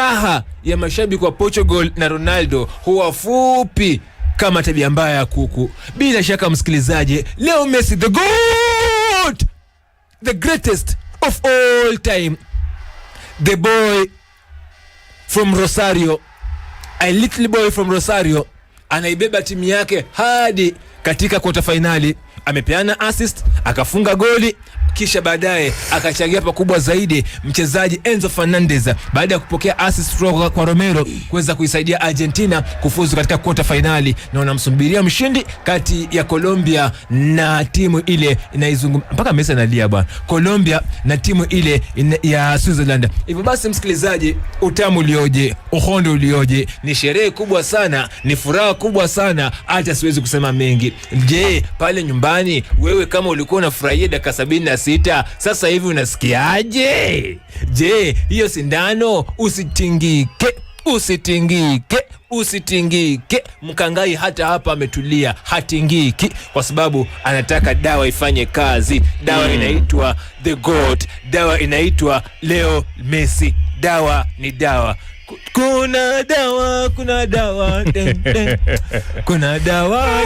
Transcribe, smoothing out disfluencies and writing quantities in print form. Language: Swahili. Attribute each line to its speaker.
Speaker 1: Raha ya mashabiki wa Portugal na Ronaldo huwa fupi kama tabia mbaya ya kuku. Bila shaka msikilizaji, leo Messi, the GOAT, the greatest of all time, the boy from Rosario, a little boy from Rosario, anaibeba timu yake hadi katika kota fainali. Amepeana assist, akafunga goli, kisha baadaye akachangia pakubwa zaidi mchezaji Enzo Fernandez baada ya kupokea assist kutoka kwa Romero kuweza kuisaidia Argentina kufuzu katika kota fainali, na wanamsubiria mshindi kati ya Colombia na timu ile inaizungumza mpaka Messi analia bwana, Colombia na timu ile ya Switzerland. Hivyo basi, msikilizaji, utamu ulioje, uhondo ulioje! Ni sherehe kubwa sana, ni furaha kubwa sana, hata siwezi kusema mengi. Je, pale nyumbani wewe kama ulikuwa unafurahia dakika 76, sasa hivi unasikiaje? Je, hiyo sindano usitingike, usitingike, usitingike. Mkangai hata hapa ametulia, hatingiki kwa sababu anataka dawa ifanye kazi. Dawa inaitwa the GOAT, dawa inaitwa Leo Messi. Dawa ni dawa. Kuna dawa, kuna dawa, den, den. Kuna dawa.